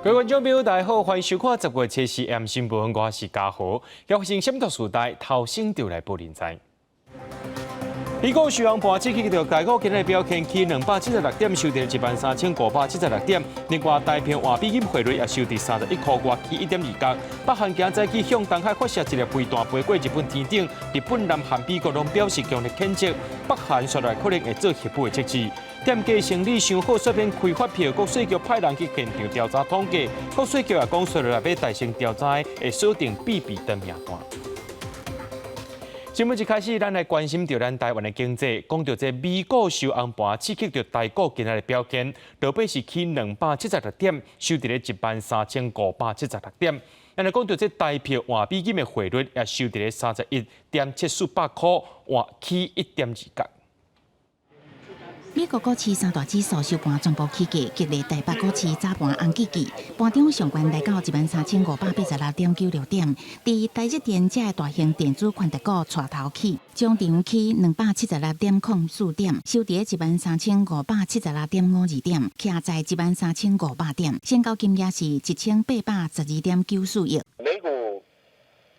各位觀眾朋友，大家好，歡迎收看10月7日 M 新聞，我是嘉豪。發生什麼特殊代頭先就來報您知。美股收紅盤，刺激著台股今日表現起276點，收佇13,576點。另外，台幣換美金匯率也收佇31塊外，起1.2角。北韓今早起向東海發射一粒飛彈飛過日本天頂，日本、南韓、美國攏表示強烈譴責。北韓紲來可能會做核武的測試。店家生理傷好，煞免開發票，國稅局派人去現場調查統計。國稅局也講，紲來欲大聲調查，會鎖定必比登名單。新聞一開始，咱來關心著咱台灣的經濟，講著這美股收紅盤，刺激著台股今日的表現，落尾是起276點，收佇咧13,576點。咱來講著這台幣換美金的匯率，也收佇咧31.748塊，換起1.2角。美國股市三大指數收盤全部起價，激勵台北股市早盤紅吱吱，盤中上懸來到13,586.96點。佇台積電這个大型電子權值股帶頭起，終場起276.04點，收佇13,576.52點，徛在13,500點，成交金額是1812.94億。美股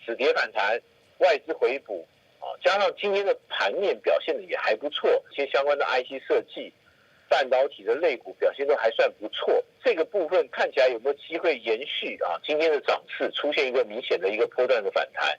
止跌反彈，外資回補。加上今天的盤面表現得也還不錯，一些相關的 IC 設計、半導體的類股表現都還算不錯。這個部分看起來有沒有機會延續啊？今天的漲勢出現一個明顯的一個波段的反彈，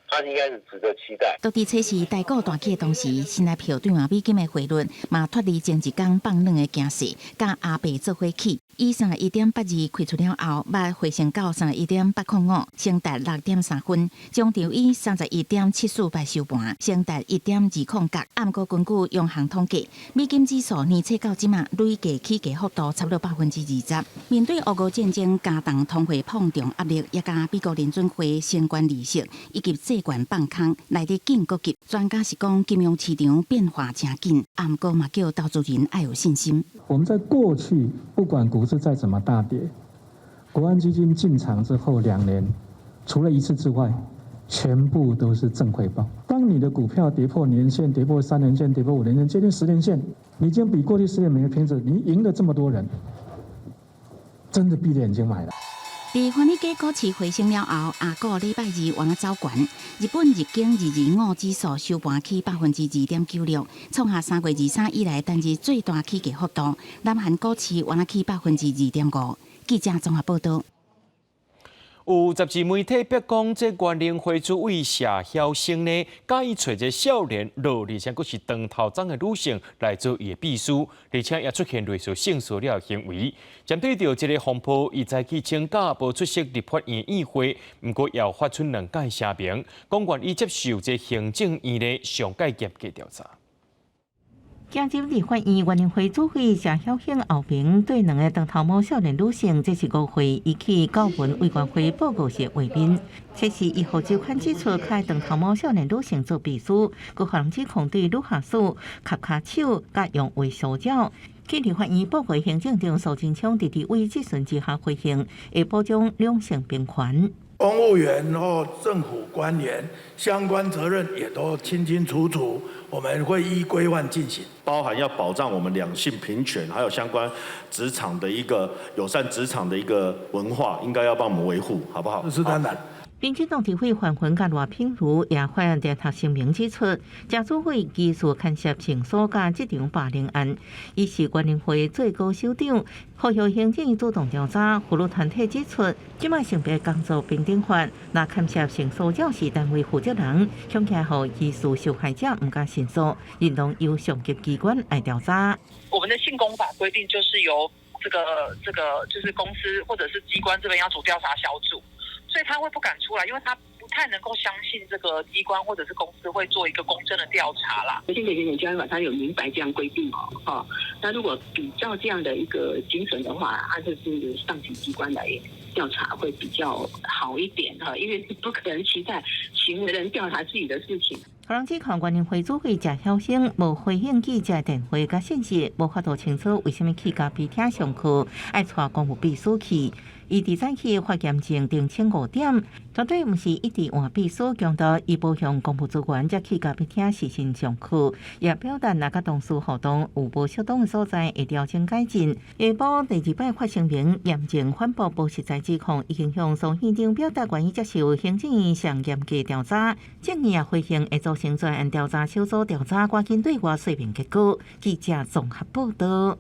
它應該是值得期待。當佇測試台股大起的同時，新台票對換美金的匯率嘛脫離前一工放軟的驚勢，佮亞幣做伙起，以31.82開出了後，捌回升到31.805，升達6.3分，終場以31.748收盤，升達1.20角。毋過根據央行統計，美金指數年初到這馬累計起價幅度差不多20%。面對俄烏戰爭加重通貨膨脹壓力，也佮美國聯準會升懸利息以及債券放空來得緊閣急。專家是講金融市場變化誠緊，毋過嘛叫投資人愛有信心。我們在過去不管股市再怎麼大跌，國安基金進場之後2年，除了一次之外，全部都是正回報。當你的股票跌破年線、跌破3年線、跌破5年線、接近10年線，你已經比過去10年每個平子，你贏了這麼多人，真的閉著眼睛買了。佇華爾街股市回升了後，亞股禮拜二往走懸。日本日經225指數收盤起2.96%，創下3月23以來單日最大起價幅度。南韓股市往起2.5%。記者綜合報道。有雜誌媒體爆講，這原能會主委謝曉星呢，佮意揣一个少年落，而且閣是長頭鬃的女性來做伊的秘書，而且也出現類似性騷擾的行為。針對著這个風波，伊早起請假無出席立法院院會，毋過也有發出兩擺聲明，講願意接受這行政院的上蓋嚴格調查。行入立法院原能會主委謝曉星後邊對兩个長頭毛少年女性，這是5歲伊去教文委員會報告時畫面。這是伊予周刊指出，開長頭毛少年女性做秘書，閣予人指控對女下屬磕跤手，佮用微騷擾。去立法院報告行政長蘇貞昌佇立委質詢之下回應，會保障兩性平權。公務員或政府官員相關責任也都清清楚楚，我們會依規範進行，包含要保障我們兩性平權，還有相關職場的一個友善職場的一個文化，應該要幫我們維護，好不好？這是當然。民進黨立委范雲佮賴品如也發聯合聲明指出，謝主委疑似牽涉性騷擾職場霸凌案，伊是原能會最高首長，呼籲行政院主動調查。婦女團體指出，這擺性別工作平等法，若牽涉性騷擾是單位負責人，恐驚予疑似受害者毋敢申訴，應當由上級機關來調查。我們的性工法規定，就是由這個就是公司或者是機關這邊要組調查小組。所以他會不敢出來，因為他不太能夠相信這個機關或者是公司會做一個公正的調查啦。性別平等教育法它有明白這樣規定哦，哈，那如果比照這樣的一個精神的話，它就是上級機關來調查會比較好一點哈，因為不可能期待行為人調查自己的事情。予人指控原能會主委謝曉星無回應記者電話佮信息，無法度清楚為啥物去咖啡廳上課，愛帶公務秘書去。伊佇早起發嚴正澄清五點，絕對毋是一直換秘書，強調伊無向公務資源才去咖啡廳視訊上課，也表達若佮同事互動有無適當的所在會調整改進。下晡第二擺發聲明嚴正反駁無實在指控，已經向蘇院長表達願意接受行政院上嚴格調查，政院也回應會組成專案調查小組調查，趕緊對外說明結果。記者綜合報道。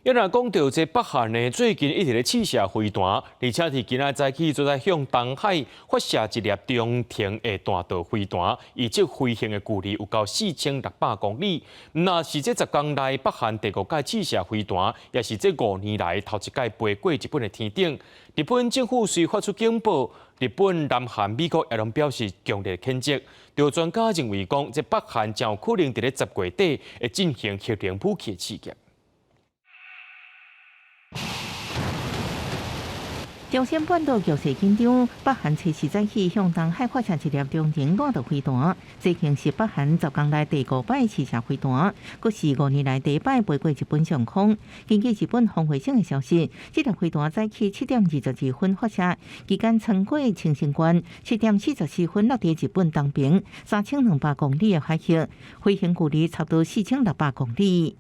一若講著這北韓呢，最近一直咧試射飛彈，而且佇今仔早起就在向東海發射一粒中程的彈道飛彈，伊這飛行的距離有夠4600公里。若是這10工內北韓第五擺試射飛彈，也是這5年來頭一擺飛過日本的天頂。日本政府雖發出警報，日本、南韓、美國也攏表示強烈譴責。有專家認為講，這北韓誠有可能佇咧10月底會進行核能武器試驗。朝鮮半島局勢緊張，北韓初四早起向東海發射一粒中程彈道飛彈，這已經是北韓10工內第五擺試射飛彈，閣是5年來第一擺飛過日本上空。根據日本防衛省的消息，這粒飛彈早起7點22分發射，期間穿過青森縣，7點44分落佇日本東邊3200公里的海域，飛行距離差不多4600公里。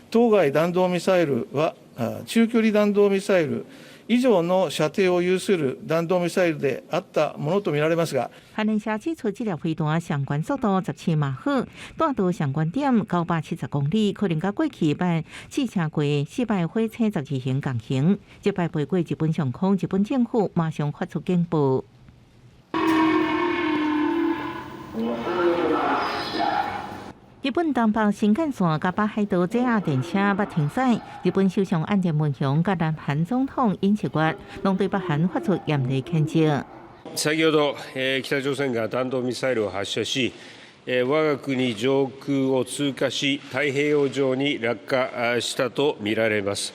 当該弾道ミサイルは中距離弾道ミサイル以上の射程を有する弾道ミサイルであったものと見られますが，韓聯社指出，這粒飛彈上懸速度17馬赫，彈道上懸點970公里，可能佮過去擺試射過四擺火星12型仝型。這擺飛過日本上空，日本政府馬上發出警報。日本東北新幹線佮北海道 JR 電車欲停駛。日本首相岸田文雄佮南韓總統尹錫悅攏對北韓發出嚴厲譴責。先ほど北朝鮮が弾道ミサイルを発射し、我が國上空を通過し、太平洋上に落下したと見られます。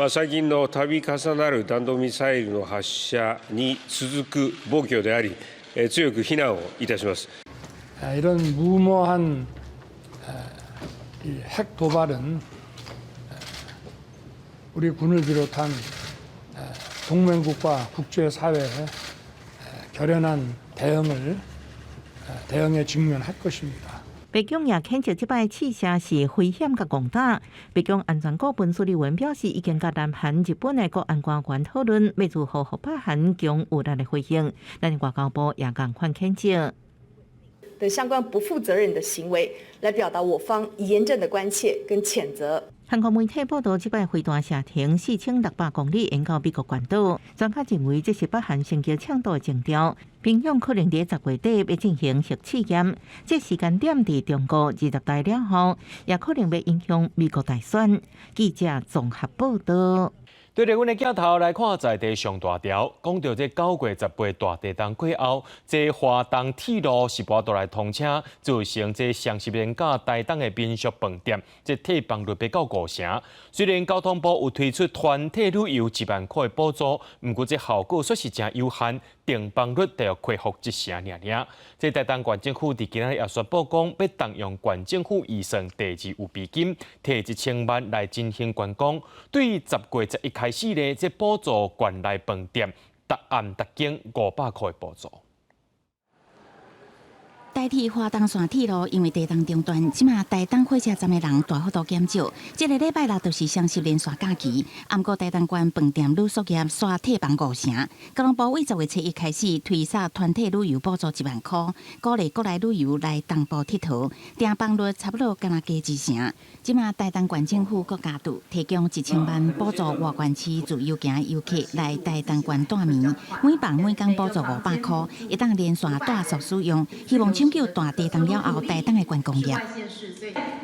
最近の度重なる弾道ミサイルの発射に続く暴挙であり、強く非難をいたします。 이런 무모한 핵 도발은 우리 군을 비롯한 동맹국과 국제사회에 결연한 대응을 대응에 직면할 것입니다. 白宮也譴責這擺試射是危險佮戇膽。白宮安全顧問蘇利文表示，已經佮南韓、日本的國安官員討論，欲如何予北韓強有力的回應。咱外交部也仝款譴責。等相關不負責任的行為，來表達我方嚴正的關切跟譴責。韓國媒體報道，這擺飛彈射程4600公里，延到美國關島。專家認為，這是北韓升級強度的徵兆。平壤可能佇10月底欲進行核試驗，這時間點佇中國20大了後，也可能欲影響美國大選。記者綜合報道。對著阮的鏡頭來看，在地上大條，講著這9月18大地震過後，這花東鐵路是無法來通車，造成這雙十連佮台東的民宿飯店，這退房率爬到5成。雖然交通部有推出團體旅遊1萬塊的補助，毋過這效果煞是誠有限，訂房率大約恢復1成爾爾。這台東縣政府佇今仔日也宣布講，欲動用縣政府預算第二預備金，提1000萬來振興觀光。對10月11開始咧，這補助縣內飯店，逐暗逐間500塊的補助。台鐵花東線鐵路因為地震中斷，這馬台東火車站的人大幅度減少。這个禮拜六就是雙十連續假期，毋過台東縣飯店旅宿業煞退房5成。交通部為10月7日開始推銷團體旅遊補助1萬塊，鼓勵國內旅遊來東部𨑨迌，訂房率差不多敢若加1成。這馬台東縣政府閣加注提供1000萬補助外縣市自由行遊客來台東縣蹛暝，每房每工補助500塊，會當連續蹛宿使用，希望拯救大地震了後台東的觀光業。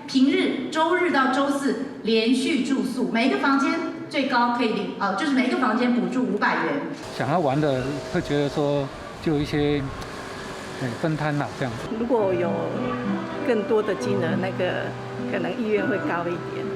平日週日到週四連續住宿，每一個房間最高可以領，哦，就是每一個房間補助500元。想要玩的會覺得說，就有一些分攤啦，這樣子。如果有更多的金額，那個可能意願會高一點。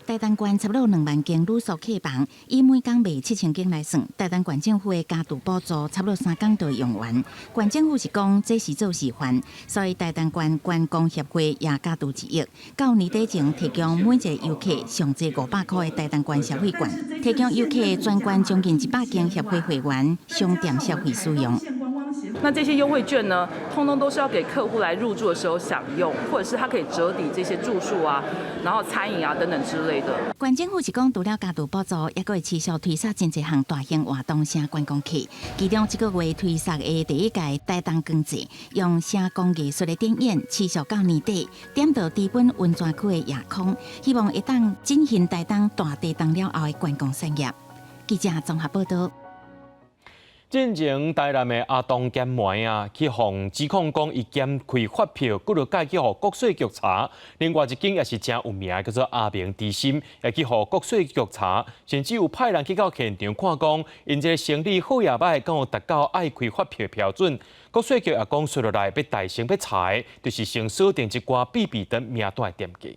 台東縣差不多2萬間旅宿客房，以每工賣7000間來算，台東縣政府的加注補助差不多3工就會用完。縣政府是講這是做示範，所以台東縣觀光協會也加注1億，到年底前提供每一个遊客上濟500箍的台東縣消費券，提供遊客全縣將近100間協會會員商店消費使用。那這些優惠券呢，通通都是要給客戶來入住的時候享用，或者是他可以折抵這些住宿啊，然後餐飲啊等等之類的。縣政府是講，除了加注補助，抑閣會持續推捒真濟項大型活動吸觀光客。其中這個月推捒的第一屆台東光節，用聲光藝術的展演，持續到年底，點著知本溫泉區的夜空，希望會當振興台東大地動了後的觀光產業。記者綜合報道。進前台南的阿東兼梅啊，去予指控講伊兼開發票，幾落擺去予國稅局查。另外一間也是誠有名，叫做阿明之心，也去予國稅局查，甚至有派人去到現場看講，𪜶這个生理好抑䆀，敢有達到愛開發票標準。國稅局也講說落來，欲大聲欲查的，就是先鎖定一寡必比登名單的店家。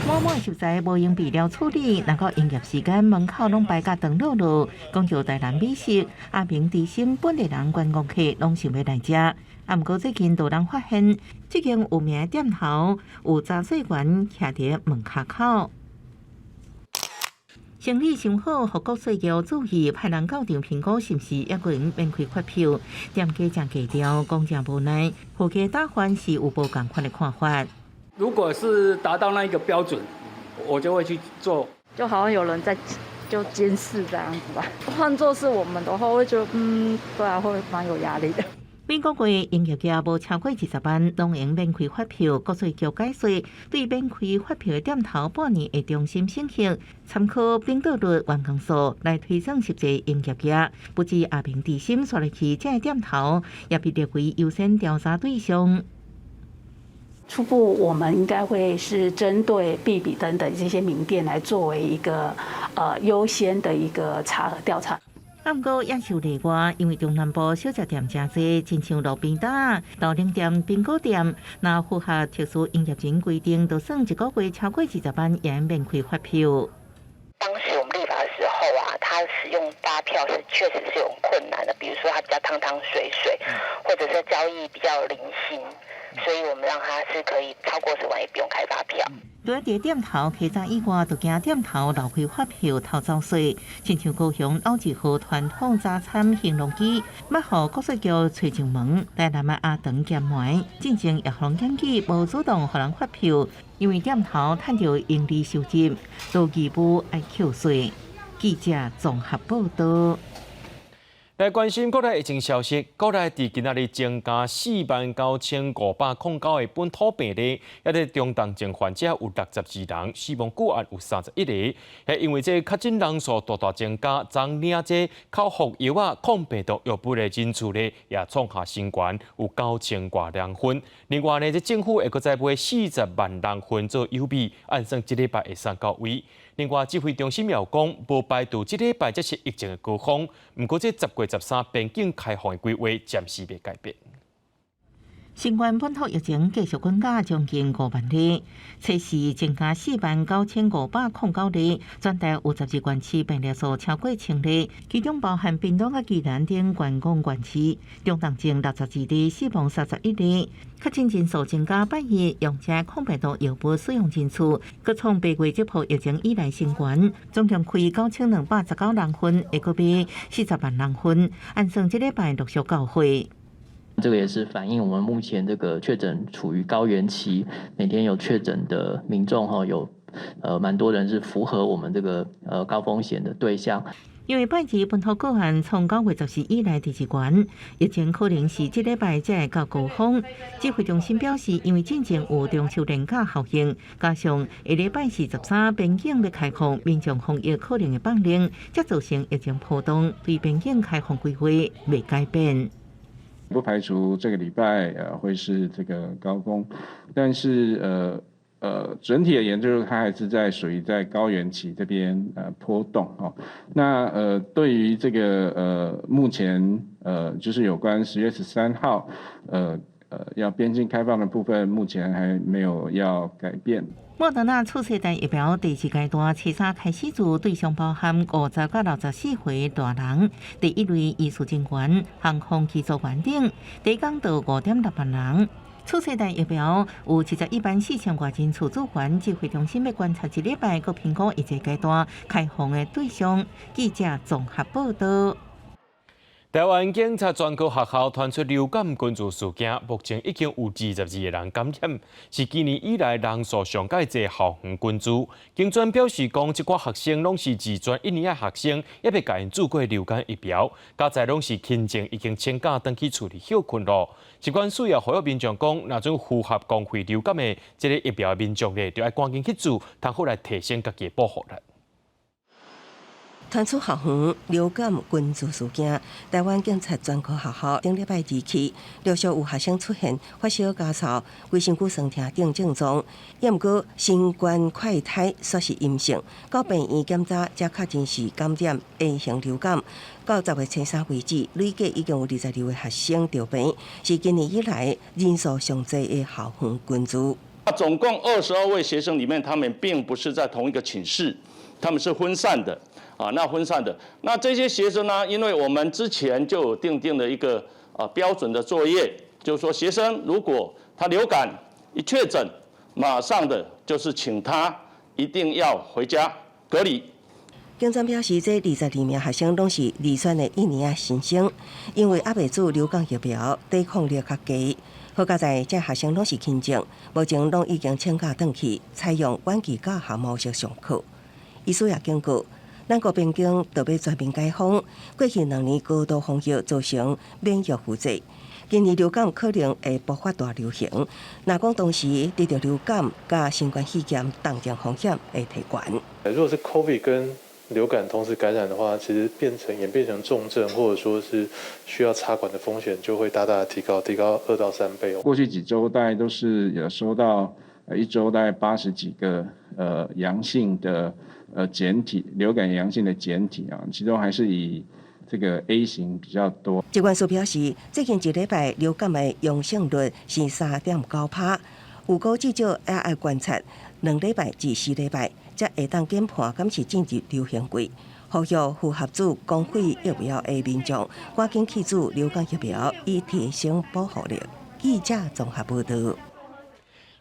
滿滿食材無用備料處理，若到營業時間門口攏擺甲長轆轆，講究台南美食，阿明之心本地人觀光客攏想欲來食。啊，毋過最近就人發現，這間有名的店頭有查稅員徛佇門跤口。生理傷好，予國稅局注意，派人到場評估是毋是猶閣會用免開發票。店家誠低調，講誠無奈，附加打翻是有無仝款的看法。如果是達到那一個標準，我就會去做。就好像有人在就監視這樣子吧。換作是我們的話，會覺得對啊，會蠻有壓力的。每個月營業額無超過20萬，攏會用免開發票。國稅局解說，對免開發票的店頭，半年會重新審核，參考反倒率員工數來推算實際營業額。不止阿明之心煞落去，這个店頭也被列為優先調查對象。初步我們應該會是針對必比登的這些名店來作為一個優先的一個查核調查。啊，毋過也受例外，因為中南部小食店誠濟，親像路邊攤、豆奶店、蘋果店，若符合特殊營業人規定，就算一個月超過20萬，也免開發票。當時我們立法的時候啊，他使用發票是確實是有困難的，比如說它比較湯湯水水，或者是交易比較零星。所以我們讓他是可以超過10萬也不用開發票。除了佇店頭稽查以外，就驚店頭漏開發票偷走稅。親像高雄老字號傳統早餐興隆記，捌予國稅局揣上門，台南的阿長兼梅，進前也予人檢舉無主動予人發票，因為店頭趁著盈利收入，都義務愛扣稅。記者綜合報道。來關心國內疫情消息，國內佇今仔日增加49,509個本土病例，抑佇中重症患者有62人，死亡個案有31個。係因為這確診人數大大增加，昨領這口服藥仔抗病毒藥物的人數呢，也創下新高，有9000外人份。另外呢，這政府會閣再買40萬人份做予備，按算這禮拜會送到位。另外，指揮中心也有講，無排除這禮拜才是疫情的高峰，毋過這10月13邊境開放的規劃暫時未改變。新冠本土疫情繼續滾加將近5萬例，測試增加49,509例，全台有12縣市病例數超過1000例，其中包含屏東佮宜蘭等觀光縣市，中重症62例，死亡31例，確診人數增加拜一，用這抗病毒藥物使用人數，閣創8月這波疫情以來新高，總共開9219人份，會閣買40萬人份，按算這禮拜陸續到貨。這個也是反映我們目前這個確診處於高原期，每天有確診的民眾哈，有蠻多人是符合我們這個高風險的對象。因為拜二本土個案創9月14以來第二高，疫情可能是這禮拜才會到高峰。指揮中心表示，因為進前有中秋連假效應，加上下禮拜是13邊境欲開放，民眾防疫可能會放寬，才造成疫情波動，對邊境開放規劃未改變。不排除這個禮拜會是這個高峰，但是整體而言，就是它還是在屬於在高原期這邊波動哦。那對於這個目前就是有關10月13號要邊境開放的部分，目前還沒有要改變。莫德納次世代疫苗第二階段初三開始注，對象包含50到64歲大人，第一類醫事人員、航空機組員等，提供到5.6萬人。次世代疫苗有71萬4千外人次注完，指揮中心欲觀察一禮拜，閣評估下一階段開放的對象。記者綜合報道。台灣警察專科學校傳出流感群聚事件，目前已經有22個人感染，是今年以來人數上蓋濟校園群聚。警專表示講，這寡學生攏是二專一年的學生，猶未共𪜶注過流感疫苗，佳哉攏是輕症，已經請假轉去厝裡歇睏囉。疾管署也呼籲民眾講，若準符合公費流感的這個疫苗的民眾咧，就愛趕緊去注，通好來提升家己的保護力。傳出校園流感群聚事件，台灣警察專科學校頂禮拜二起，陸續有學生出現發燒、咳嗽、規身軀酸痛等症狀，抑毋過新冠快篩煞是陰性，到病院檢查才確認是感染 A 型流感。到10月初三為止，累計已經有22個學生著病，是今年以來人數上濟的校園群聚。總共22位學生裡面，他們並不是在同一個寢室，他們是分散的。啊，那分散的，那這些學生呢？因為我們之前就有訂定了一個標準的作業，就是說學生如果他流感一確診，馬上的就是請他一定要回家隔離。警專表示，這22名學生攏是二專的一年仔新生，因為猶未注流感疫苗，抵抗力較低。好佳哉這學生攏是輕症，目前攏已經請假轉去，採用遠距教學模式上課。醫師也警告，咱國邊境著欲全面解封，過去2年高度防疫造成免疫負債，今年流感可能會爆發大流行。若講同時得著流感佮新冠肺炎，重症風險會提懸。如果是 COVID 跟流感同時感染的話，其實變成演變成重症，或者說是需要插管的風險就會大大提高，提高2到3倍。過去幾週大概都是有收到一週大概80幾個陽性的檢體，流感陽性的檢體啊，其中還是以這個 A 型比較多。疾管署表示，最近一禮拜流感的陽性率是3.9趴，有過至少也愛觀察2禮拜至4禮拜，才會當研判敢是進入流行季。呼籲符合注公費疫苗的民眾，趕緊去注流感疫苗，以提升保護力。記者綜合報道。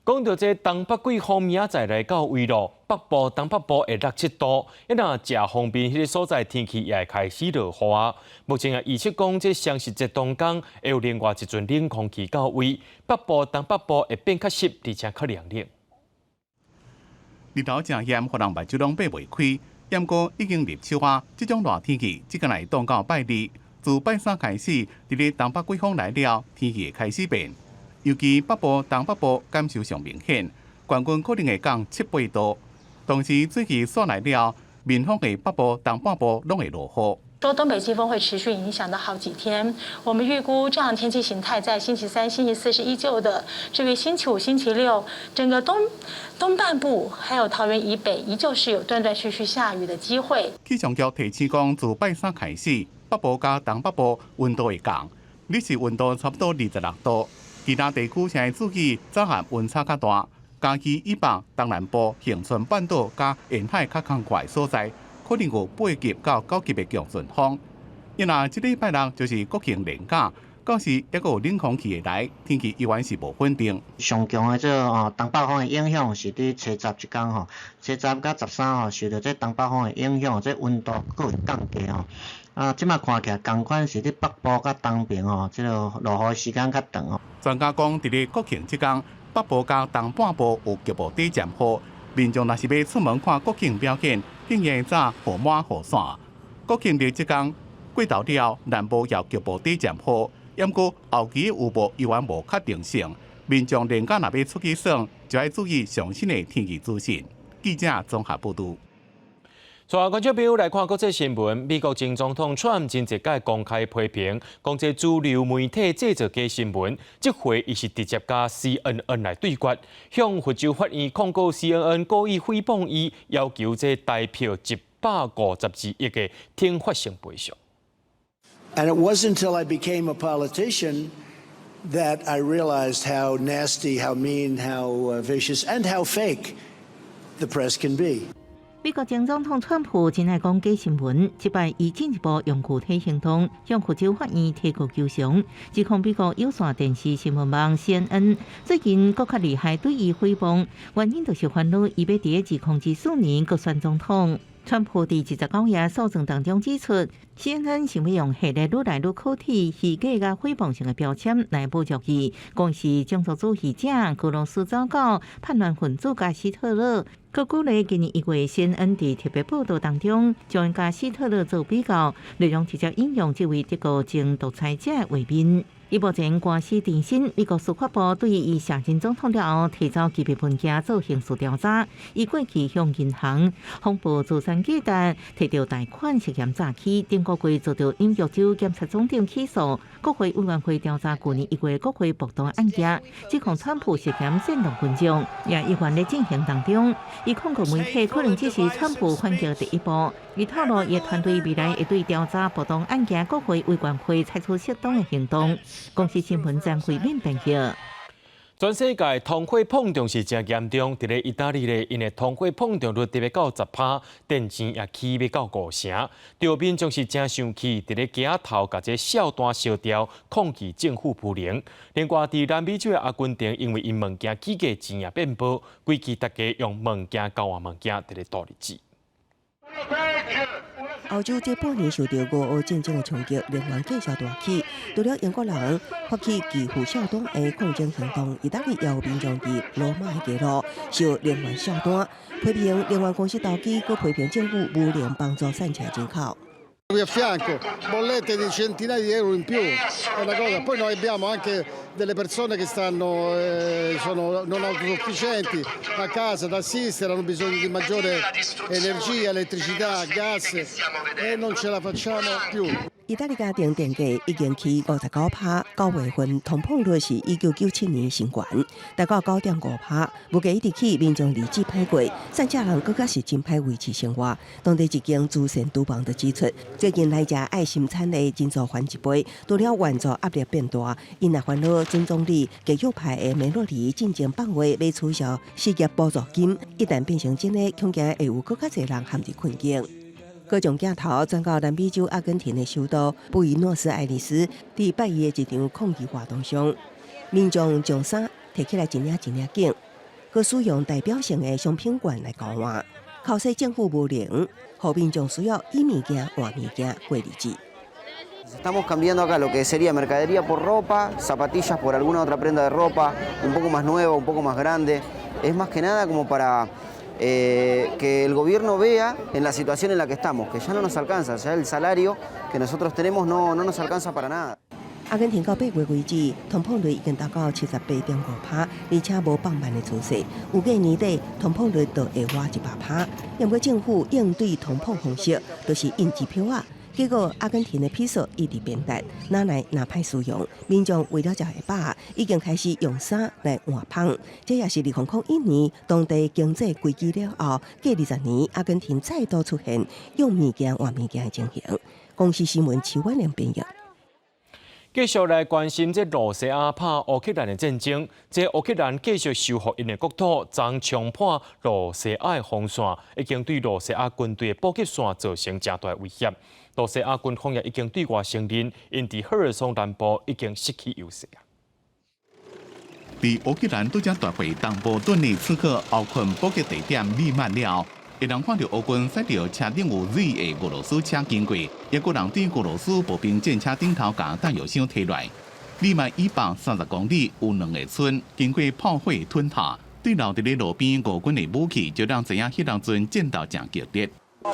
講到這東北季風明仔載來到位囉，北部、東北部會6、7度，一若誠方便，彼个所在天氣也會開始落雨啊。目前啊，預測講這雙十節當天會有另外一陣冷空氣到位，北部、東北部會變較濕，而且較涼冷。日頭誠炎，予人目睭攏擘袂開。毋過已經入秋啊，這種熱天氣，這個來當到拜二，自拜三開始，佇咧東北季風來了，天氣會開始變。尤其北部、東北部感受上明顯，懸溫可能會降七八度。同時，水汽煞來了，民豐的北部、東半部攏會落雨。說東北季風會持續影響到好幾天，我們預估這樣天氣形態在星期三、星期四是依舊的。至於星期五、星期六，整個東半部還有桃園以北，依舊是有斷斷續續下雨的機會。氣象局提醒講，自拜三開始，北部佮東北部溫度會降，日時溫度差不多26度。其他地區現在注意早晚溫差較大，嘉義以北、東南部、恆春半島佮沿海較空闊所在，可能有8級到9級的強陣風。因為這禮拜六就是國慶連假，到時猶閣有冷空氣會來，天氣依然是無穩定。上強的這個東北風的影響是佇初十這工吼，初十佮13吼，受著這東北風的影響，這溫度閣會降低吼。啊，這馬看起來仝款是佇北部佮東邊吼，這個落雨時間較長哦。專家講，佇咧國慶這工，北部佮東半部有局部短暫雨，民眾若是欲出門看國慶表演，建議帶雨帽、雨傘。國慶日這工過頭了，南部也有局部短暫雨，毋過後期有無猶原無確定性。民眾連假若欲出去耍，就愛注意上新的天氣資訊。記者綜合報導。帶觀眾朋友來看國際新聞，美國前總統川普真濟擺公開批評，講這主流媒體製造假新聞，這回伊是直接共 CNN 來對決，向佛州法院控告 CNN 故意誹謗伊，要求這台票152億的懲罰性賠償。 And it wasn't until I became a politician that I realized how nasty, how mean, how vicious, and how fake the press can be. 美國前總統川普真愛講假新聞，這擺伊進一步用具體行動向佛州法院提告求償，指控美國有線電視新聞網 CNN 最近閣較厲害對伊誹謗，原因就是煩惱伊欲佇2024年閣選總統。川普佇29頁訴狀當中指出，CNN 想欲用系列愈來愈可恥、虛假佮誹謗性的標籤來侮辱伊，講是種族主義者、俄羅斯走狗、叛亂分子佮希特勒。閣舉例今年1月，CNN 佇特別報道當中，將共希特勒做比較，內容直接引用這位德國前獨裁者的畫面。伊目前官司纏身，美國司法部對伊卸任總統了後，提走機密文件做刑事調查。伊過去向銀行謊報資產價值，提著貸款涉嫌詐欺，頂個月遭到紐約州檢察總長起訴。國會委員會調查舊年1月國會暴動案件，指控川普涉嫌煽動群眾，也依然咧進行當中。伊控告媒體可能只是川普反擊第一步。伊透露，伊團隊未來會對調查暴動案件國會委員會採取適當的行動。公視新聞張惠敏編譯。全世界通貨膨脹是誠嚴重，佇咧意大利咧，𪜶的通貨膨脹率達欲到10%，電錢也起欲到5成，著民眾是誠生氣，佇咧街頭共這數單燒掉，抗議政府無能。另外，佇南美洲的阿根廷，因為𪜶物件起價錢也變薄，規氣逐家用物件交換物件，佇咧度日子。歐洲這半年受著俄烏戰爭的衝擊，能源繼續大起。除了英國人發起拒付數單的抗爭行動，意大利也有民眾佇羅馬的街路燒能源數單，批評能源公司投機，閣批評政府無能幫助散赤人口。 Qui a fianco, bollette di centinaia di euro in più, è una cosa. Poi noi abbiamo anche delle persone che stanno, sono non autosufficienti a casa da assistere, hanno bisogno di maggiore energia, elettricità, gas e non ce la facciamo più. 意大利家庭電價已經起59%，9月份通膨率是1997年新高，達到9.5%。物價一直起，民眾日子歹過，散赤人閣較是真歹維持生活。當地一間慈善廚房就指出，最近來食愛心餐的人數翻一倍，除了援助壓力變大，𪜶也煩惱準總理極右派的梅洛尼進前放話欲取消失業補助金，一旦變成真的，恐驚會有閣較濟人陷入困境。閣將鏡頭轉到南美洲阿根廷的首都布宜諾斯艾利斯，佇拜一的一場抗議活動上，民眾將衫提起來一領一領緊，閣使用代表性的商品券來交換，哭訴政府無能，予民眾需要以物件換物件過日子。 Estamos cambiando acá lo que sería mercadería por ropa, zapatillas por alguna otra prenda de ropa, un poco más nueva, un poco más grande. Es más que nada como para que el gobierno vea en la situación en la que estamos, que ya no nos alcanza, ya el salario que nosotros tenemos no, no nos alcanza para nada. 阿根廷到8月為止，通膨率已經達到78.5%，而且無放慢的趨勢。預計年底通膨率就會倚100%。毋過政府應對通膨方式，就是印支票仔。結果阿根廷的披索一直貶值，哪來若歹使用？民眾為了食會飽，已經開始用衫來換麭。這也是2001年當地經濟危機了後，隔20年阿根廷再度出現用物件換物件的情形。公視新聞徐婉玲編譯。繼續來關心這羅西亞拍烏克蘭的戰爭，這烏克蘭繼續收復𪜶的國土，昨衝破羅西亞的防線，已經對羅西亞軍隊的補給線造成誠大威脅。羅西亞軍方也已經對外承認，𪜶佇赫爾松南部已經失去優勢啊。佇烏克蘭拄才奪回東部頓涅茨克後勤補給地點利曼了後，會當看著烏軍駛著車頂有 Z 的俄羅斯車經過，也閣人對俄羅斯步兵戰車頂頭共彈藥箱提來。利曼以北30公里有兩个村，經過炮火吞塌，對留佇咧路邊俄軍的武器，就讓知影彼當陣戰鬥誠激烈。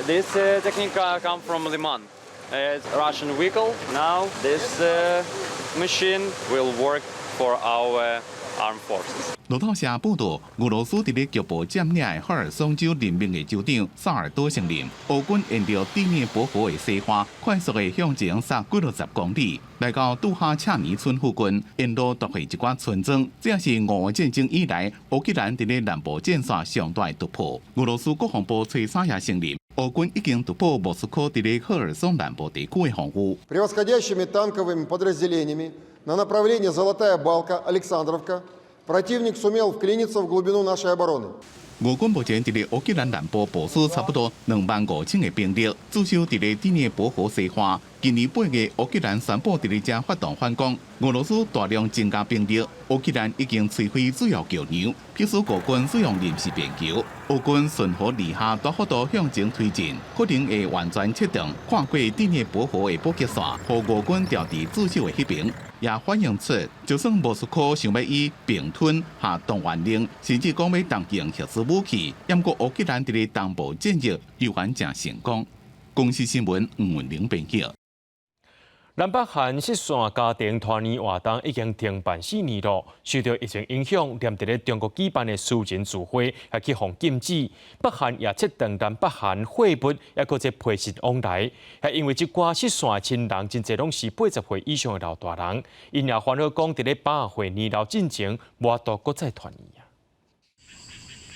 This technica come from Liman. It's Russian vehicle. Now this machine will work for our armed forces. 路透社報道，俄羅斯佇咧局部佔領的赫爾松州任命的州長薩爾多承認，俄軍沿著第聶伯河的西岸快速的向前殺幾落十公里，來到杜哈恰尼村附近，沿路奪回一寡村莊。這也是俄烏戰爭以來烏克蘭佇咧南部戰線上大的突破。俄羅斯國防部初三也承認，俄軍已經突破莫斯科佇咧赫爾松南部地區的防禦。 Превосходящими танковыми подразделениями На направлении Золотая Балка, Александровка противник сумел вклиниться в глубину нашей обороны。俄軍目前佇咧烏克蘭南部部署差不多25,000個兵力，駐守佇咧第聶伯河西岸。今年8月，烏克蘭宣布佇咧遮發動反攻，俄羅斯大量增加兵力，烏克蘭已經摧毀主要橋梁，迫使俄軍使用臨時便橋。俄軍順河而下，大幅度向前推進，可能會完全切斷跨過第聶伯河的補給線，予俄軍調佇駐守的彼爿。也反映出，就算莫斯科想欲以併吞下動員令，甚至講欲動用核子武器，毋過烏克蘭佇咧東部戰役依然誠成功。公視新聞吳文玲編輯。南北韓失散家庭團圓活動已經停辦4年咯，受著疫情影響，連佇咧中國舉辦的私人聚會也去予禁止。北韓也切斷南北韓貨物，抑閣這批信往來。也因為這寡失散親人真濟攏是80歲以上的老大人，𪜶也煩惱講，佇咧百歲年老進前，無法度閣再團圓。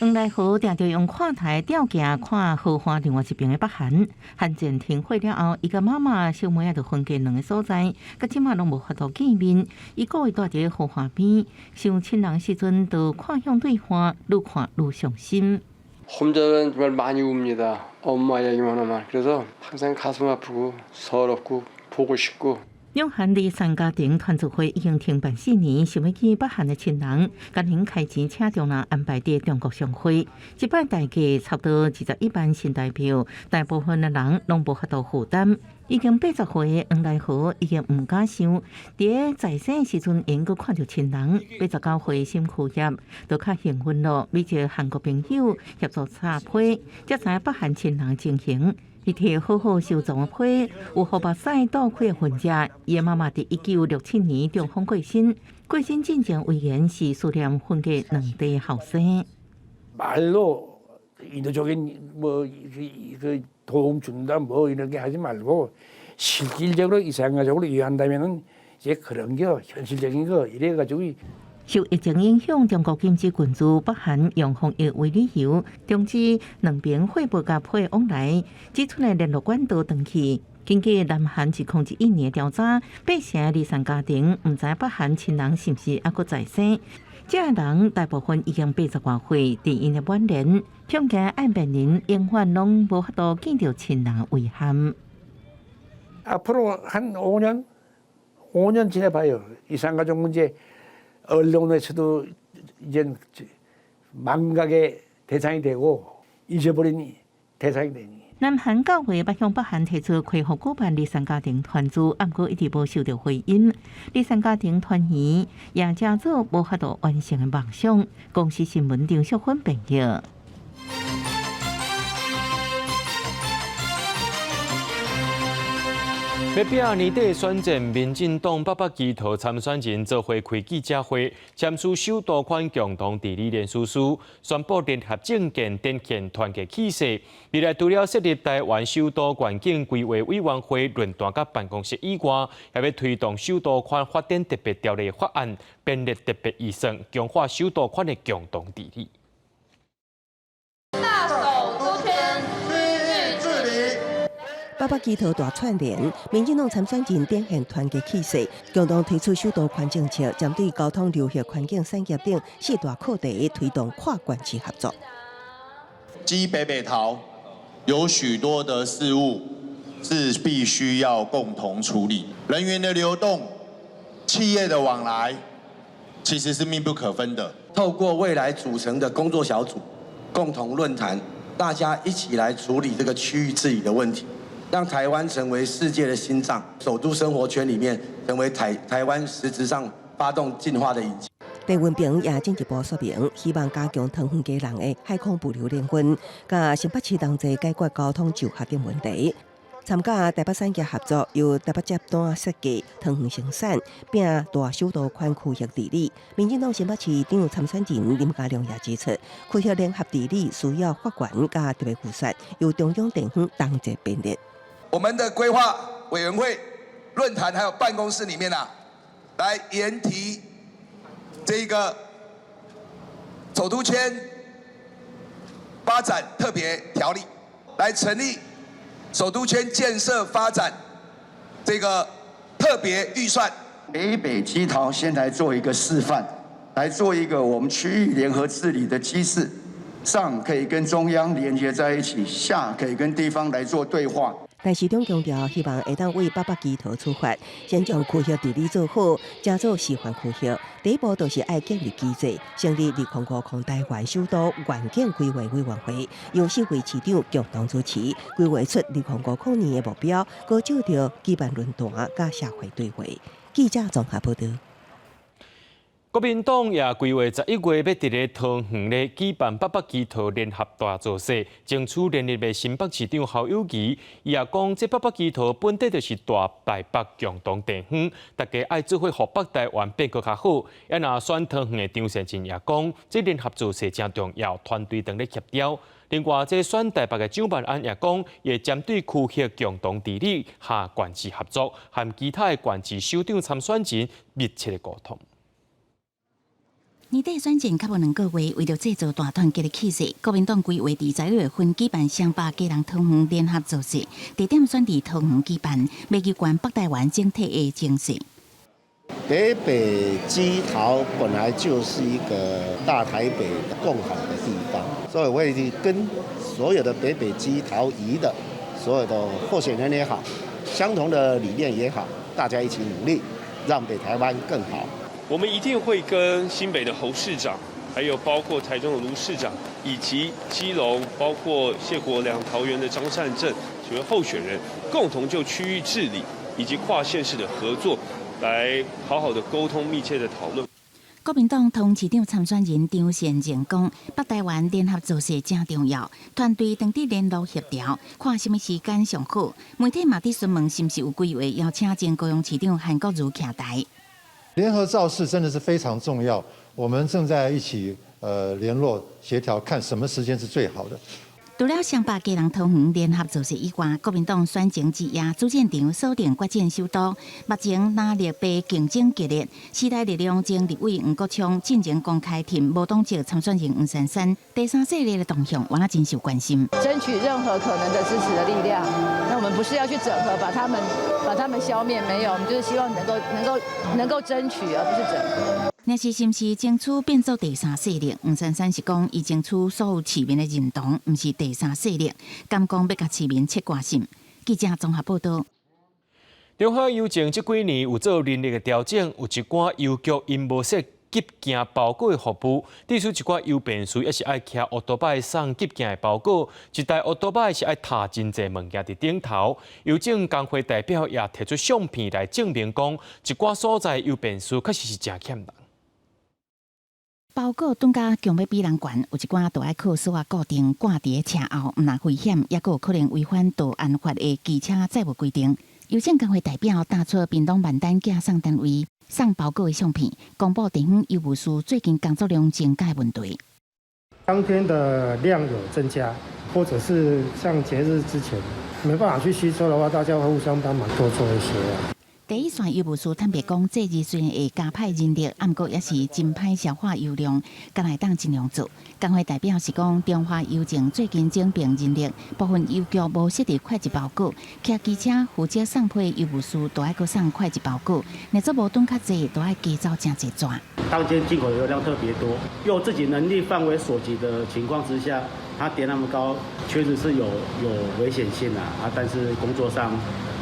黃來和定定用看台吊鏡看河岸另外一邊的北韓，韓戰停火了後，伊佮媽媽小妹仔就分隔兩个所在，到這馬攏無法度見面。伊故意蹛佇河岸邊，想親人時陣，就看向對岸，愈看愈傷心。 혼자는 정말 많이 웁니다. 엄마 이야기만 하면 그래서 항상 가슴 아프고 서럽고 보고 싶고. 兩韓離散家庭團聚會已經停辦4年，想欲見北韓的親人，趕緊開錢請中人安排佇中國相會。這擺大計差不多21萬新台票，大部分的人攏無法度負擔。已經80歲的黃來和已經毋敢想，佇在生時陣會閣看著親人。89歲沈富業就較幸運咯，美籍韓國朋友協助查批，才知影北韓親人情形。伊提好好收藏的批，有予目屎倒開的痕跡。伊的媽媽佇1967年中風過身，過身進前遺言是思念分隔兩地後生。 말로 인도적인 뭐 그 도움 준다 뭐 이런 게 하지 말고 실질적으로 이산가족을 위한다면은 이제 그런 게 현실적인 거 이래 가지고 受疫情影響，中國禁止群聚，北韓用防疫為理由，終止兩邊貨物佮批往來，只賰的聯絡管道斷去。根據南韓2001年調查，八成離散家庭毋知北韓親人是毋是猶閣在生。這人大部分已經80外歲，佇𪜶的晚年，恐驚愛面臨永遠攏無法度見著親人的遺憾。 앞으로 한 5년, 5년 지내봐요. 이산가족 문제 언론에서도 이제 망각의 대상이 되고 잊어버린 대상이 되니. 南韓教會捌向北韓提出恢復舉辦離散家庭團聚，毋過一直無收著回音。離散家庭團圓也成做無法度完成的夢想。公視新聞張淑芬編譯。欲拼年底選戰，民進黨北北基桃參選人做伙開記者會，簽署首都圈共同治理連署書，宣布聯合政見，展現團結氣勢。未來除了設立台灣首都願景規劃委員會論壇佮辦公室以外，也欲推動首都圈發展特別條例法案，編列特別預算，強化首都圈的共同治理。大首都圈區域治理。北北基桃大串聯，民進黨參選人展現團結氣勢，共同提出首都圈政策，針對交通、流行、環境、產業等四大課題，推動跨縣市合作。基北北桃有許多的事務是必須要共同處理，人員的流動、企業的往來，其實是密不可分的。透過未來組成的工作小組，共同論壇，大家一起來處理這個區域治理的問題。讓台灣成為世界的心臟，首都生活圈裡面成為台灣實質上發動進化的引擎。鄭文平也進一步說明，希望加強桃園基隆的海空物流聯運，佮新北市同齊解決交通就學等問題。參加台北產業合作，由台北接單設計、桃園生產，拼大首都圈區域治理。民進黨新北市長參選人林佳龍也指出，區域聯合治理需要法權佮特別預算，由中央地方同齊編列。我們的規劃委員會論壇還有辦公室裡面啊，來研提這個首都圈發展特別條例，來成立首都圈建設發展這個特別預算，北北基桃先來做一個示範，來做一個我們區域聯合治理的機制，上可以跟中央連接在一起，下可以跟地方來做對話。但市長強調，希望會當為北北基桃出發，先將區域治理做好，才做示範區域。第一步就是愛建立機制，成立2050台灣首都願景規劃委員會，由四位市長共同主持，規劃出2050年的目標，閣藉著舉辦論壇佮社會對話。記者綜合報道。國民黨也規劃11月欲佇咧桃園咧舉辦北北基桃聯合大造勢，爭取連任的新北市長侯友宜，伊也講，這北北基桃本底就是大台北共同地方，大家愛做伙予北台灣變閣較好。啊，若選桃園的張善政也講，這聯合造勢誠重要，團隊當咧協調。另外，這選台北的蔣萬安也講，會針對區域共同治理下縣市合作，和其他的縣市首長參選人密切的溝通。年底選戰較無2個月，為著製造大團結的氣勢，國民黨規劃佇11月份舉辦雙北基隆桃園聯合造勢，地點選佇桃園舉辦，欲求懸北台灣整體的情勢。北北基桃本來就是一個大台北共好的地方，所以我會跟所有的北北基桃宜的所有的候選人也好，相同的理念也好，大家一起努力，讓北台灣更好。我們一定會跟新北的侯市長，還有包括台中的盧市長，以及基隆，包括謝國樑、桃園的張善政幾位候選人，共同就區域治理以及跨縣市的合作，來好好的溝通、密切的討論。國民黨桃園市長參選人張善政講，北台灣聯合造勢誠重要，團隊當佇聯絡協調，看啥物時間上好。媒體嘛佇詢問是毋是有規劃邀請前高雄市長韓國瑜徛台。聯合造勢真的是非常重要，我們正在一起聯絡協調，看什麼時間是最好的。除了雙北基隆桃園聯合造勢以外，國民黨選前之夜主戰場鎖定決戰首都。目前藍綠白競爭激烈，時代力量前立委黃國昌進前公開挺無黨籍參選人黃珊珊，第三勢力的動向，我真受關心。爭取任何可能的支持的力量，那我們不是要去整合，把他們消滅，沒有，我們就是希望能夠爭取，而不是整合。若是是毋是爭取變做第三勢力？黃珊珊是講，伊爭取所有市民的認同，毋是第三勢力，敢講欲共市民切割心。記者綜合報道。中華郵政這幾年有做人力的調整，有一寡郵局𪜶無設急件包裹的服務，致使一寡郵便士猶是愛騎烏多擺送急件的包裹，一台烏多擺是愛疊真濟物件佇頂頭。郵政工會代表也提出相片來證明講，一寡所在郵便士確實是誠欠人。包裹轉甲強欲比人懸，有一寡都愛靠索仔固定掛佇車後，毋但危險，猶閣有可能違反道安法的機車載物規定。郵政工會代表拿出屏東萬丹寄送單位送包裹的相片，公布地方郵務士最近工作量增加的問題。當天的量有增加，或者是像節日之前沒辦法去吸收的話，大家會互相幫忙多做一些。第一線郵務士坦白講，節日雖然會加派人力，毋過也是真歹消化郵量，敢會當盡量做。工會代表是講，中華郵政最近整併人力，部分郵局無設置快捷包裹，騎機車負責送批郵務士都愛閣送快捷包裹，若做無轉較濟，都愛加走誠濟紙。當天進口郵量特別多，用自己能力範圍所及的情況之下，它疊那麼高，確實是有危險性啊！啊，但是工作上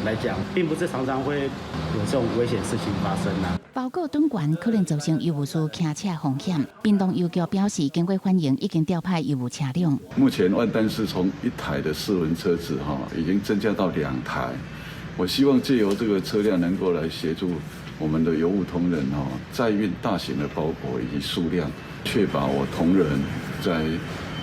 來講，並不是常常會有這種危險事情發生啊。包裹轉懸可能造成郵務士騎車風險。屏東郵局表示，經過反映，已經調派郵務車輛。目前萬丹是從一台的四輪車子哈，已經增加到2台。我希望借由這個車輛能夠來協助我們的郵務同仁哈，載運大型的包裹以及數量，確保我同仁在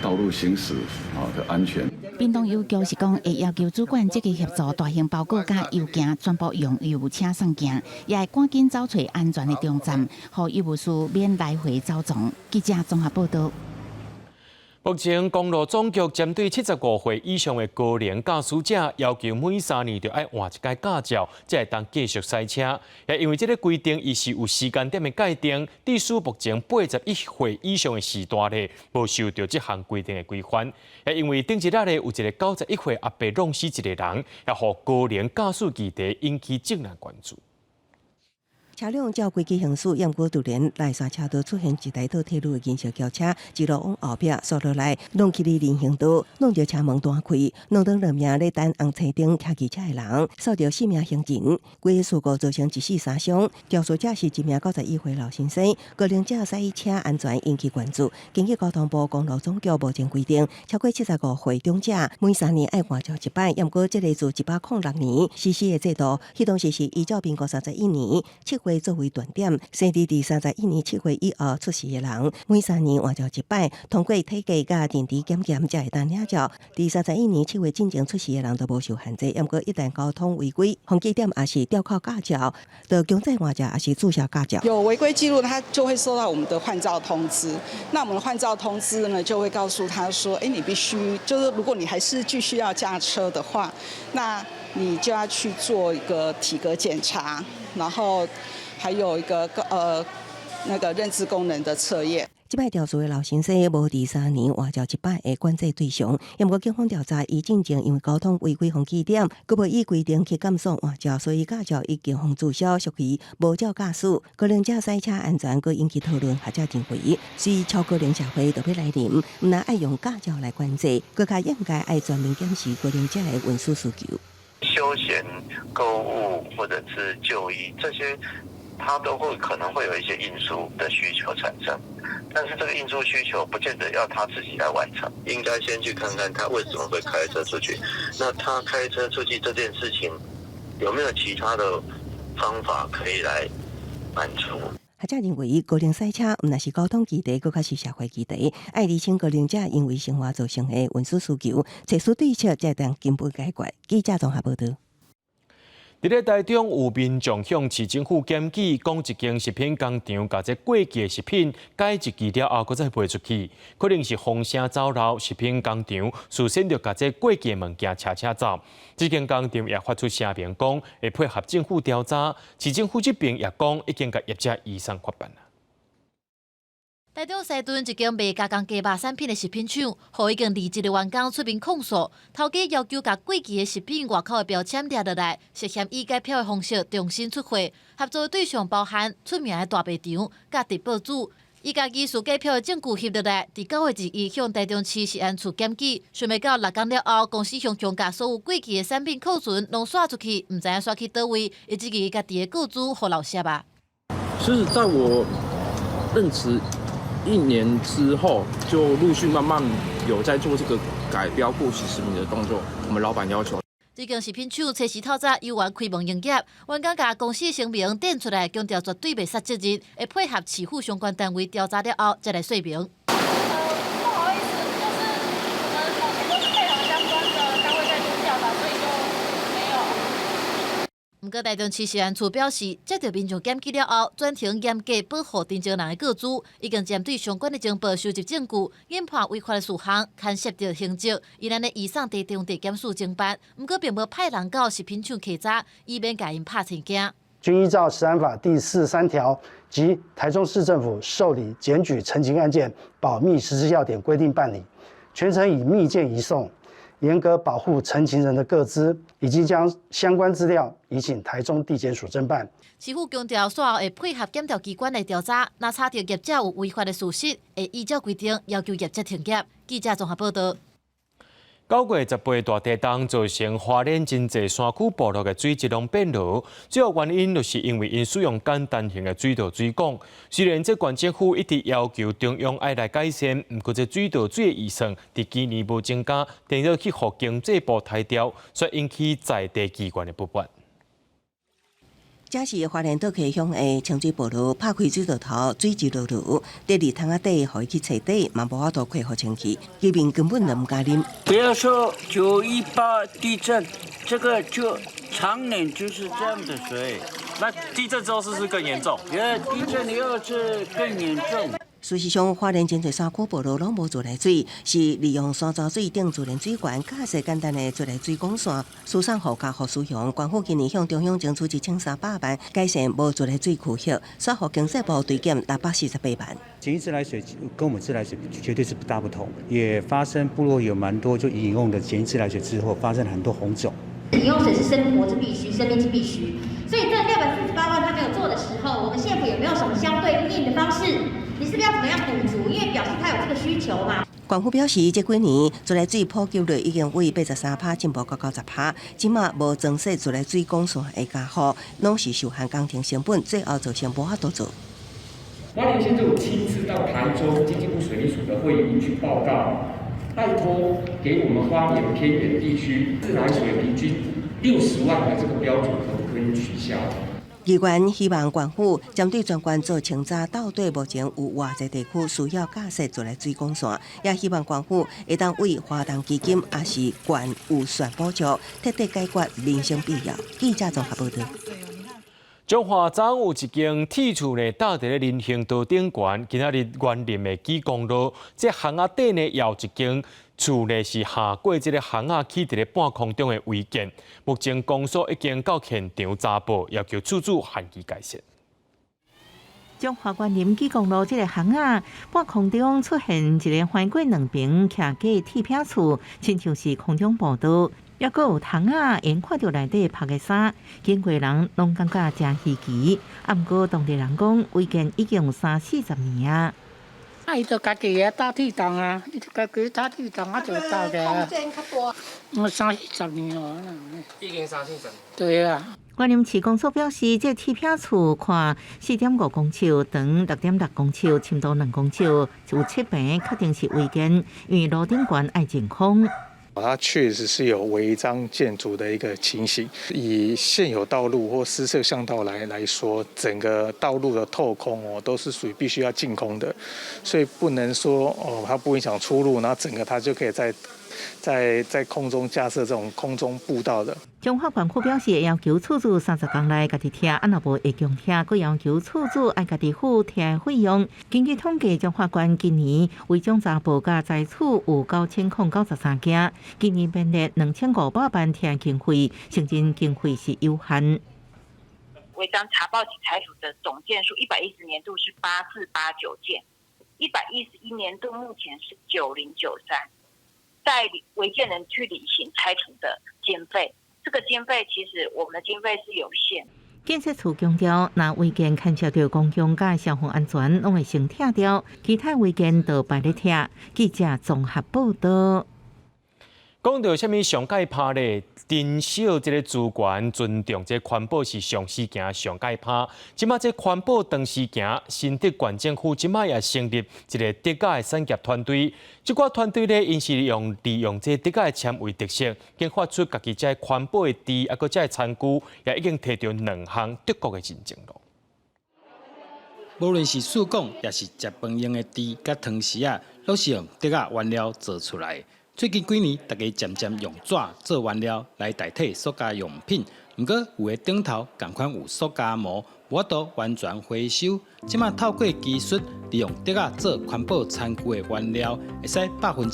道路行駛啊的安全。屏東郵局是講會要求主管積極協助大型包裹佮郵件全部用郵務車送件，也會趕緊找揣安全的中站，予郵務士免來回走傱。記者綜合報道。目前公路總局針對75歲以上的高齡駕駛者，要求每3年就愛換一擺駕照，才會當繼續駛車。也因為這個規定，伊是有時間點的界定，致使目前81歲以上的時段咧，無受著這項規定的規範。也因為頂一日咧，有一個91歲阿伯挵死一個人，也予高齡駕駛議題引起眾人關注。車輛照規矩行駛，毋過突然內線車道出現一台倒退嚕的銀色轎車，一路往後壁煞落來，弄去佇人行道，弄著車門彈開，弄當兩名咧等紅青燈騎機車的人，掃著四名行人，規个事故造成一死三傷。肇事者是一名91歲老先生，高齡者駛車安全引起關注。根據交通部公路總局目前規定，超過75歲長者每3年愛換照一擺，毋過這个自106年實施的制度，彼當時是依照民國31年7月作為斷點，生佇31年7月以後出世的人，每三年換照一擺，通過體格佮認知檢驗才會當領照。佇31年7月進前出世的人都無受限制，毋過一旦交通違規，紅記點抑是吊扣駕照，就強制換照抑是註銷駕照。有違規記錄，他就會收到我們的換照通知。那我們的換照通知呢，就會告訴他說：欸，你必須，就是如果你還是繼續要駕車的話，那你就要去做一個體格檢查，然後還有一個那個認知功能的測驗。這擺肇事的老先生無佇三年換照一擺的管制對象，毋過警方調查，伊進前因為交通違規予記點，閣無依規定去監所換照，所以駕照已經予註銷，屬於無照駕駛。高齡者駛車安全，閣引起討論，學者認為，隨超高齡社會就欲來臨，毋但愛用駕照來管制，閣較應該愛全面檢視高齡者的運輸需求。休閒購物或者是就醫這些，他都會可能會有一些運輸的需求產生，但是這個運輸需求不見得要他自己來完成，應該先去看看他為什麼會開車出去，那他開車出去這件事情有沒有其他的方法可以來滿足？學者認為，高齡駛車毋但是交通議題，閣較是社會議題。愛釐清高齡者因為生活造成的運輸需求，揣出對策，才會當根本解決。記者綜合報導。佇咧台中有民眾向市政府檢舉，講一間食品工廠共這過期的食品改一期了後，閣再賣出去，可能是風聲走漏，食品工廠事先就共這過期的物件車車走。這間工廠也發出聲明講，會配合政府調查。市政府這邊也講，已經共業者移送法辦。台中西屯一間賣加工雞肉產品的食品廠，予已經離職的員工出面控訴，頭家要求共過期的食品外口的標籤掠落來，涉嫌以改票的方式重新出貨。合作的對象包含出名的大賣場、佮特報組。伊家己撕假票的證據翕落來，佇9月21向台中市食安處檢舉，想袂到6工了後，公司雄雄共所有過期的產品庫存攏刷出去，毋知影刷去佗位，伊質疑家己的個資予漏泄啊。其實在我任職一年之後，就陸續慢慢有在做這個改標過期食品的動作。我們老闆要求。這間食品廠初時透早猶原開門營業，員工共公司聲明展出來，強調絕對袂失責任，會配合市府相關單位調查了後，才來說明。不好意思，就是我們目前都是配合相關的單位在做調查，所以就沒有。毋過台中市食安處表示，接到民眾檢舉了後，轉呈嚴格保護陳情人的個資，已經針對相關的情報收集證據，研判違法的事項，牽涉著刑責，伊按呢移送台中地檢署偵辦。毋過並無派人到食品廠稽查，以免共𪜶拍青驚。均依照《食安法》第43條及台中市政府受理檢舉陳情案件保密實施要點規定辦理，全程以密件移送。嚴格保護陳情人的個資，已經將相關資料移請台中地檢署偵辦。市府強調，煞後會配合檢調機關來調查，若查著業者有違法的事實，會依照規定要求業者停業。記者綜合報導。9月18大地動造成花蓮真濟山區部落的水質攏變濁，主要原因就是因為𪜶使用簡單型的水道水管。雖然這縣政府一直要求中央愛來改善，毋過這水道水的預算佇今年無增加，顛倒去予經濟部刣掉，所以引起在地議員的不滿。這是花蓮倒溪鄉的清水部落，拍開水道頭，水質濁濁，佇二窗仔底，予伊去揣底，嘛無法度恢復清氣，居民根本就毋敢啉。不要說918地震，這個就常年就是這樣的水。那地震之後是不是更嚴重？地震以後是更嚴重。事實上，花蓮真濟山區部落攏無自來水，是利用山泉水頂自然水源，較濟簡單的自來水管線輸送予家戶使用。縣府今年向中央爭取1300萬，改善無自來水區域，煞予經濟部追減648萬。簡易自來水跟我們自來水絕對是大不同，也發生部落有蠻多就飲用的簡易自來水之後，發生很多紅腫。飲用水是生活之必須，生命之必須。所以這648萬他沒有做的時候，我們縣府有沒有什麼相對應的方式？你是不是要怎麼樣補足？因為表示他有這個需求嘛。縣府表示，這幾年自來水普及率已經為83%進步到90%，這馬無增設自來水管線的加戶，攏是受限工程成本，最後造成無法度做。花蓮縣政府親自到台中經濟部水利署的會議去報告，拜託給我們花蓮偏遠地區自來水平均60萬的這個標準，可不可以取消？議員希望縣府針對全縣做清查，到底目前有偌濟地區需要架設自來水管線，也希望縣府會當為華東基金抑是縣預算補助，徹底解決民生必要。記者綜合報導。彰化昨昏有一間鐵厝呢，搭佇咧人行道頂懸，今仔日員林的基公路，這巷仔底呢，也有一間厝呢是下過這个巷仔起佇咧半空中的違建。目前公所已經到現場查報，要求厝主限期改善。彰化員林基公路這个巷仔半空中出現一个橫過兩爿徛架鐵皮厝，親像是空中步道。抑閣有窗仔，會看著內底曝的衫，經過人攏感覺誠稀奇。啊，毋過當地人講，違建已經有三四十年啊。啊，伊就家己的搭鐵檔啊，伊就家己搭鐵檔啊，就搭的。空間較大。我三四十年咯。已經三四十年。對啊。員林市公所表示，這鐵皮厝寬4.5公尺，長6.6公尺，深度2公尺，有七坪，確定是違建，因為路頂懸愛淨空。它確實是有違章建築的一個情形。以現有道路或私設巷道來說，整個道路的透空哦，都是屬於必須要淨空的，所以不能說哦，它不影響出入，然後整個它就可以在空中架設這種空中步道的。彰化縣府表示，要求厝主30天內家己拆，啊若無會強拆，閣要求厝主愛家己付拆費用。根據統計，彰化縣今年違章查報佮拆厝有9093件，今年編列2500萬拆經費，承認經費是有限。違章查報及拆除的總件數，110年度是8489件，111年度目前是9093。在違建人去履行拆除的經費，這個經費其實我們的經費是有限。建設處強調，若違建牽涉著公共佮消防安全，攏會先拆掉，其他違建就排咧拆。記者綜合報導。講著啥物上蓋拍咧？珍惜這个資源，尊重這環保是上時行上蓋拍。這馬這環保當時行，新竹縣政府這馬也成立一个竹仔的產業團隊。這個團隊咧，𪜶是利用這竹仔的纖維特色，研發出家己這環保的箸，抑閣這餐具，也已經提著兩項德國的認證囉。無論是試管，抑是食飯用的箸佮湯匙仔，攏是用竹仔原料做出來。最近幾年，大家漸漸用紙做原料來代替塑膠用品。毋過，有的頂頭仝款有塑膠膜，無法度完全回收。這馬透過技術，利用竹仔做環保餐具的原料，會使100%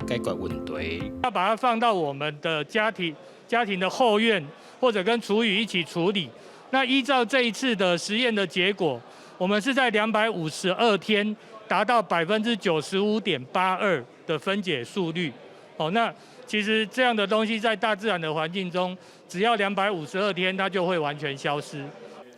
解決問題。要把它放到我們的家庭的後院，或者跟廚餘一起處理。那依照這一次的實驗的結果，我們是在252天達到95.82%的分解速率。哦，那其實這樣的東西在大自然的環境中，只要252天，它就會完全消失。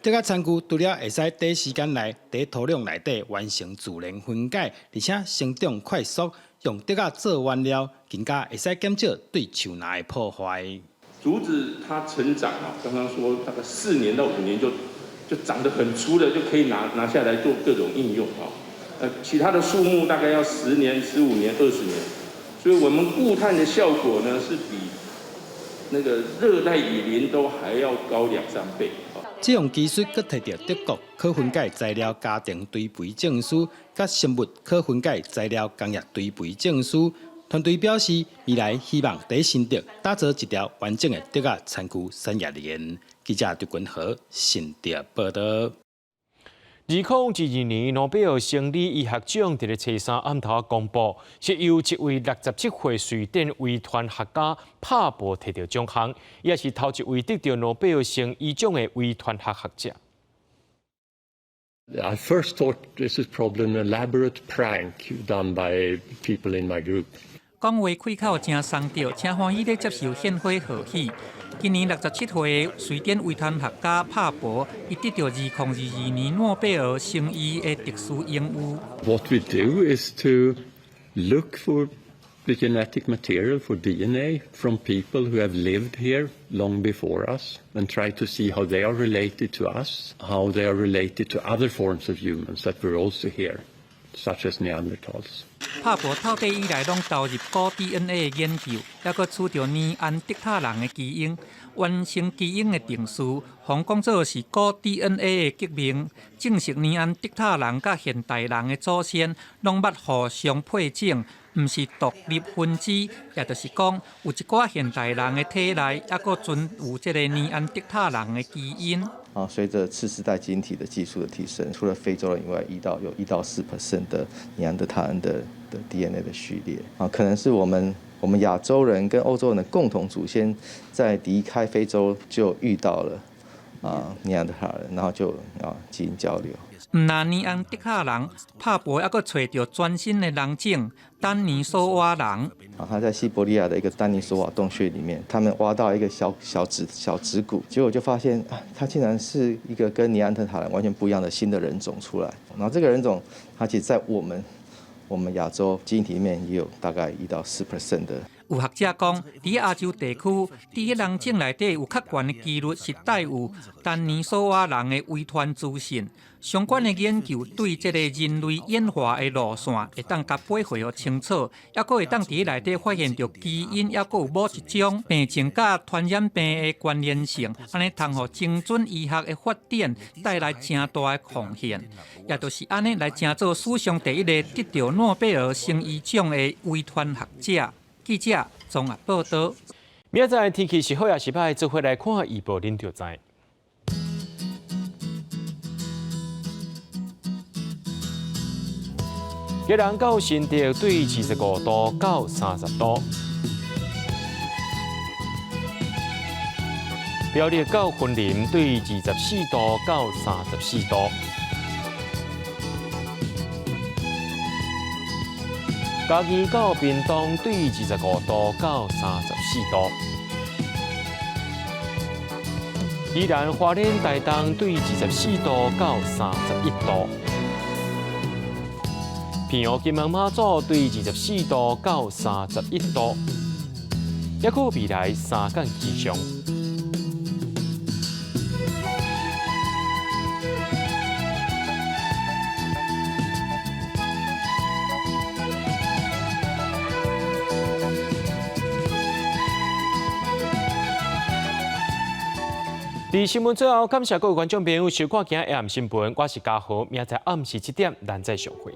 這個餐具除了會使短時間內佇土壤內底完成自然分解，而且成長快速，用竹仔做原料，更加會使減少對樹林的破壞。竹子它成長啊，剛剛說大概4年到5年就長得很粗了，就可以拿下來做各種應用啊。其他的樹木大概要10年、15年、20年。所以我們固碳的效果呢，是比那個熱帶雨林都還要高兩三倍。這項技術閣提著德國可分解材料家庭堆肥證書，佮生物可分解材料工業堆肥證書。團隊表示，未來希望佇新竹打造一條完整的竹仔餐具產業鏈。記者劉君和新竹報導。2022年諾貝爾生理醫學獎佇咧初三暗頭公布，是由一位67歲瑞典遺傳學家帕博提著獎項，也是頭一位得著諾貝爾生醫獎的遺傳學學者。 I first thought this is probably an elaborate prank done by people in my group. 講話開口誠鬆著，誠歡喜咧接受獻花賀喜。今年67歲的瑞典遺傳學家帕博，伊得著2022年諾貝爾生醫的特殊榮譽。 What we do is to look for the genetic material, for DNA from people who have lived here long before us and try to see how they are related to us, how they are related to other forms of humans that were also here, such as Neanderthals. 帕博透底以來攏投入古 DNA 的研究，猶閣取著尼安德塔人的基因，完成基因的定序，予講做是古 DNA 的革命，證實尼安德塔人佮現代人的祖先攏捌互相配種，毋是獨立分支，也就是講，有一寡現代人的體內猶閣存有這個尼安德塔人的基因。啊，隨著次世代基因體的技術的提升，除了非洲人以外，有1到4% 的尼安德塔人的 DNA 的序列啊，可能是我們亞洲人跟歐洲人的共同祖先在離開非洲就遇到了啊尼安德塔人，然後就啊基因交流。毋但尼安德塔人，帕博猶閣揣著全新的人種——丹尼索瓦人。啊，他在西伯利亞的一個丹尼索瓦洞穴裡面，他們挖到一個小小指小指骨，結果就發現啊，他竟然是一個跟尼安德塔人完全不一樣的新的人種出來。然後這個人種，它其實在我們亞洲基因體裡面也有大概1到4% 的。有學者講，佇亞洲地區，佇彼人種內底有較懸的幾率是帶有丹尼索瓦人的遺傳資訊。相關的研究對這個人類演化的路線會當共掰繪予清楚，猶閣會當佇內底發現著基因，猶閣有某一種病症佮傳染病的關聯性，按呢通予精準醫學的發展帶來誠大的貢獻。也就是按呢來成做史上第一個得著諾貝爾生醫獎的遺傳學者。記者綜合報導。明仔載天氣是好抑是䆀，做伙來看預報，恁就知。基隆到新竹對25度到30度，苗栗到雲林對24度到34度。嘉義到屏東對25度到34度，宜蘭花蓮台東對24度到31度，澎湖金門馬祖對24度到31度，抑閣未來三工氣象。佇新聞最後，感謝各位觀眾朋友收看今仔日暗新聞，我是嘉豪，明仔載暗時7點，咱再相會。